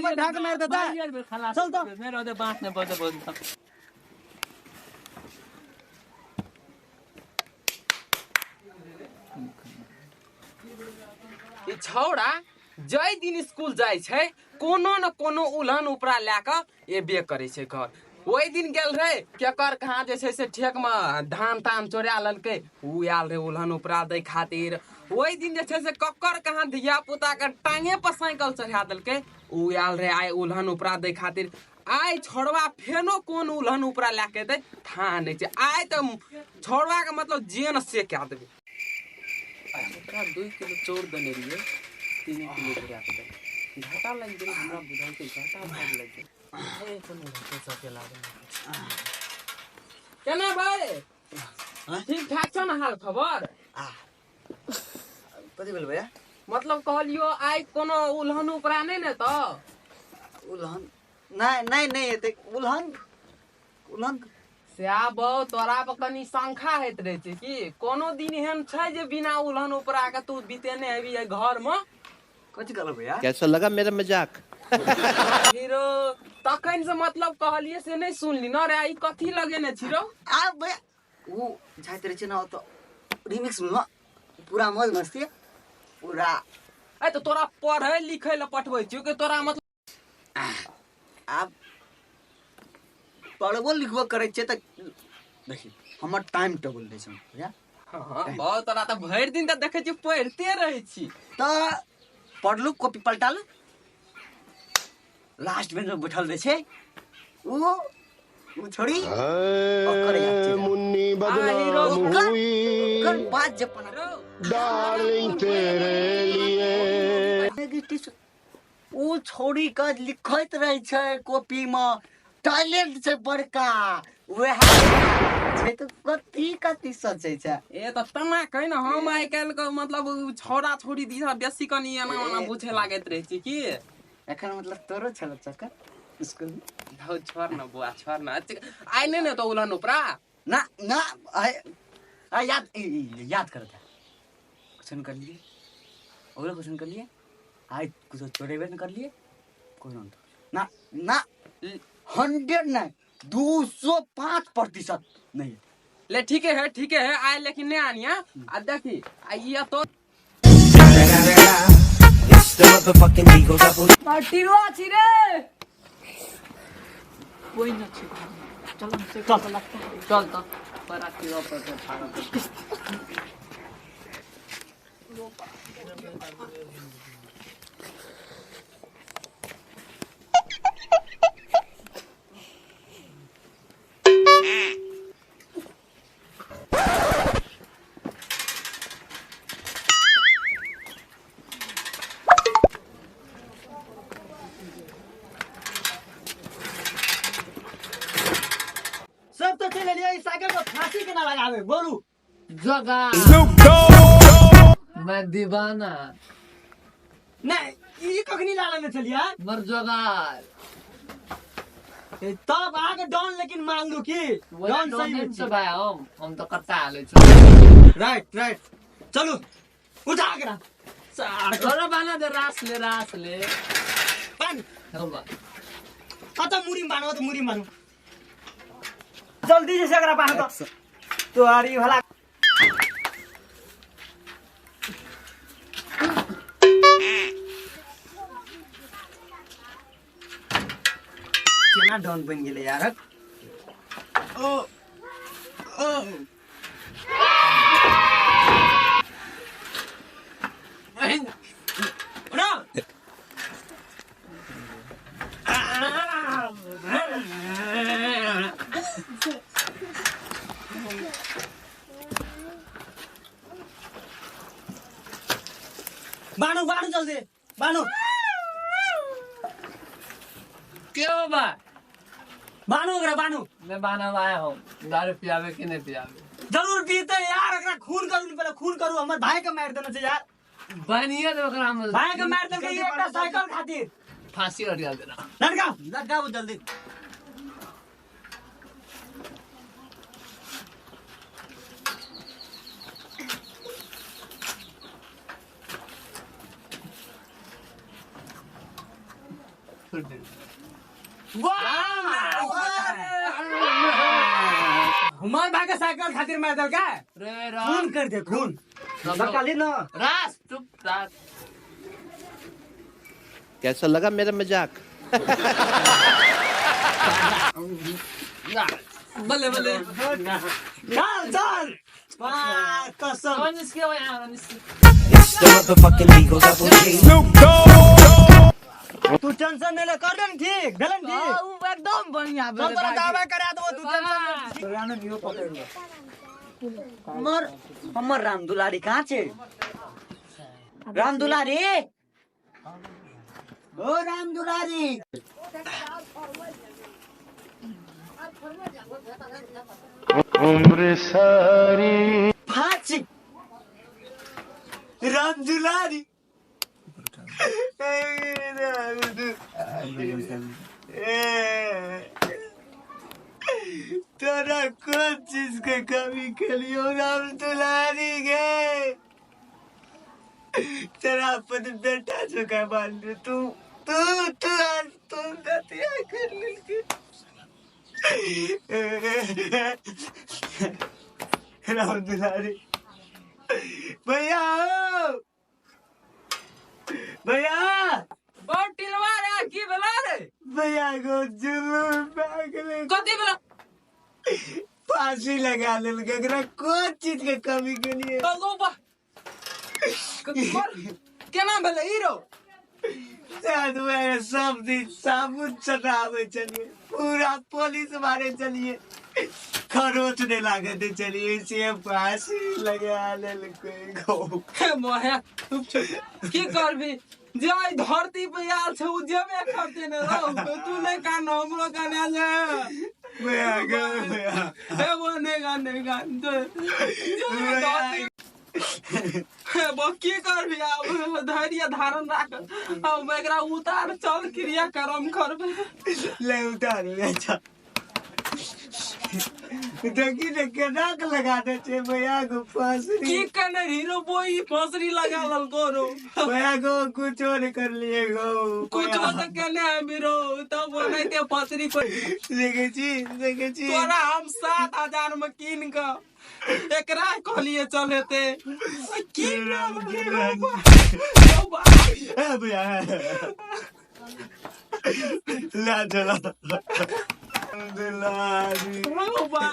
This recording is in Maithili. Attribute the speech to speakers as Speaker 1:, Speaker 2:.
Speaker 1: पर ढाक मारि देतै। चल तऽ।
Speaker 2: नहि रहतै बाँस नहि बजै बोलतै।
Speaker 3: ई छौड़ा जाहि दिन स्कूल जाइ छै कोनो न कोनो उलहन उपरा लए कऽ एबे करै छै घर। ओहि दिन गेल रहे केकर कहाँ जे छै से ठेकमे धान तान चोरा लेलकै, उ आयल रहै उलहन उपरा दै खातिर। ओहि दिन जे छै से ककर कहाँ धिया पुता के टांगे पर साइकिल चढ़ा देलकै, उ आयल रहे आइ उलहन उपरा दै खातिर। आइ छोड़वा फेनो कोन उलहन उपरा लए के एतै थाह नहि छै। आइ तऽ छोड़वा के मतलब जे न से कए देबै। ओकरा 2 किलो चौर देने रहियै, 3 किलो घुरा के देलकै। घाटा लागि गेल हमरा, बुझाइ छै घाटा भाग लागि गेल। केना भाई, ठीक ठाक छौ ने हाल खबर?
Speaker 1: कथी भेल भैया?
Speaker 3: मतलब कहलियो आइ कोनो उलहन उपरा नहि ने तऽ?
Speaker 1: उलहन नहि नहि नहि एते उलहन उलहन
Speaker 3: सएह बौ, तोरा पर कनी शंखा होइत रहै छै कि कोनो दिन एहन छै जे बिना उलहन उपरा के तू बितेने हेबी एहि घर मे?
Speaker 1: कथी कहलौ भैया?
Speaker 4: कैसा लगा मेरा मजाक?
Speaker 3: हीरो तखन से मतलब कहलिए से नहि सुनली न रे, ई कथी लगेने छी रौ?
Speaker 1: आ भैया उ जाइत रहै छै ने ओतऽ रिमिक्स मे पूरा मौज मस्ती पूरा।
Speaker 3: ए तऽ तोरा पढ़ै लिखै लए पठबै छियौ कि तोरा मतलब
Speaker 1: आब पढ़बो लिखबो करै छियै तऽ देखी हमर टाइम टेबुल दै छै भैया।
Speaker 3: हँ बहुत, तोरा तऽ भरि दिन तऽ देखै छियौ पढ़िते रहै छी।
Speaker 1: तऽ पढ़लू कॉपी पलटालू लास्ट बेंच में बैठल रहै छै उ उ छोड़ी ओकर याद छै।
Speaker 5: मुन्नी
Speaker 3: बदनाम
Speaker 1: ओकर
Speaker 5: हुई
Speaker 1: ओकर बात जे पना
Speaker 5: डार्लिंग तेरे लिए।
Speaker 1: उ छोड़ी के लिखैत रहै छै कॉपी में, टैलेंट छै बड़का वएह छै तऽ कथी कथी सोचै छै।
Speaker 3: ए तऽ तना कहि ने, हम आइ काल्हि के मतलब छौड़ा छौड़ी दिशा बेसी कनी एना ओना बुझे लागैत रहै छी की।
Speaker 1: एखन मतलब तोरो छल चक्कर स्कूल में?
Speaker 3: धौ छोड़ न बुआ, छोड़ न। आइ नहि ने तऽ उलहन उपरा?
Speaker 1: ना ना आइ आइ याद याद कर था क्वेश्चन कर लिए और क्वेश्चन कर लिए आइ कुछ चोरेबे न कर लिए कोई ना ना ना 100 नहीं 205% नहीं।
Speaker 3: ले ठीक है ठीक है आइ लेकिन नहीं आनिया। आ देखी आ ये तो
Speaker 2: टिरुआ छी रे कोई न छी। चल हमसे
Speaker 1: चल।
Speaker 2: चल तो बड़ा टिरुआ पर से फाड़ा।
Speaker 1: सब तो चलि एलियै, ई साइकिल पर फांसी केना लगाबै बोलू?
Speaker 2: जगा मैं दीवाना
Speaker 1: नहीं ई कखनी ला लेने छलियै?
Speaker 2: मर जोगार।
Speaker 1: ए, तब अहाँके डॉन लेकिन मानलू की डॉन सही में
Speaker 2: से
Speaker 1: छी।
Speaker 2: भाई हम तो कत्ता ले छी।
Speaker 1: राइट राइट चलू उठा एकरा सार के।
Speaker 2: तोरा बाना दे रास ले रास ले
Speaker 1: बान्ह।
Speaker 2: हौ बा।
Speaker 1: अच्छा मुरी बान्ह, तो मुरी बान्ह जल्दी से एकरा बान्ह तो तोहरी भला। केना डॉन बनि गेलै यार। ओ ओ उठा। बान्हू बान्हू जल्दी बान्हू।
Speaker 2: क्यों बा?
Speaker 1: बान्हू ओकरा बान्हू।
Speaker 2: मैं बाना आया हूँ दारू पियावे कि नहीं पियावे?
Speaker 1: जरूर पीते यार, ओकरा खून करू पहिले, खून करू। हमर भाई के मारि देने छै यार।
Speaker 2: बनिया दे ओकरा हम।
Speaker 1: भाई के मारि देलकै एकटा साइकिल खातिर।
Speaker 2: फांसी लटका देना।
Speaker 1: लटकाओ
Speaker 6: लटकाओ जल्दी।
Speaker 2: छोड़ दे।
Speaker 3: हुमान भाई के साइकिल खातिर मार देल का?
Speaker 2: रे रास।
Speaker 1: खून कर दे खून। लड़का ले ना।
Speaker 2: रास चुप रास।
Speaker 5: कैसा लगा मेरा मजाक?
Speaker 3: बल्ले बल्ले।
Speaker 1: चल चल। वाह कसम।
Speaker 2: कौन इसके वहाँ यहाँ इसके।
Speaker 1: तू टेंशन नहीं ले, कर ले ठीक, भेलन ठीक।
Speaker 2: हाँ, उ एकदम बढ़िया
Speaker 1: हम
Speaker 2: भेलै
Speaker 1: तोरा
Speaker 2: भाई।
Speaker 1: दावा करा देबो, तू टेंशन नहीं ले। रानू इहो पकड़ ले। हमर हमर राम दुलारी कहाँ छे? राम दुलारी, ओ राम दुलारी।
Speaker 5: उम्र सारी
Speaker 1: फांसी। राम दुलारी। तोरा कौन चीज के कमी कलियो राम दुलारी गे? तेरा अपन बेटा चुका मान ले तू तू तू आज तुम गतिया कर लेलके। राम दुलारी भैया, भैया।
Speaker 3: बहुत टिलवा रे, की भेला रे?
Speaker 1: भैया को जुलूम भागले।
Speaker 3: कथी भेला?
Speaker 1: फांसी लगा लेलके। एकरा कोन चीज के कमी के लिए?
Speaker 3: अगो बा। केना भेलै ई रो?
Speaker 1: शायद वह सब दिन साबुन चटावे चलिए, पूरा पुलिस मारे चलिए, खरोच नहीं लागते चलिए, से फांसी लगा लेलके।
Speaker 3: हे मोहे, की करबी? जे एहि धरती पे आयल छै उ जेबे करते ने रौ। तू नहि कान, हमरो काने जे।
Speaker 1: भैया गो भैया।
Speaker 3: हे वो नहि कान, नहि कान। हे बो की करबी आब? धैर्य धारण राख। हम एकरा उतार, चल क्रिया कर्म करबे।
Speaker 1: ले उतारू। अच्छा देखी ने केना के लगा दे छे भैया को फांसी।
Speaker 3: की कने हीरो बोई फांसरी लगा ललको रो?
Speaker 1: भैया को कुछ नहीं कर लिए गो।
Speaker 3: कुछ तो केने हम रो, तब वो नहीं ते फांसरी को।
Speaker 1: देखे छी, देखे छी।
Speaker 3: तोरा हम 7000 में कीन क एकरा कहलिए चल हेते की नाम
Speaker 1: ए भैया ला चला दुलारी।
Speaker 3: बा।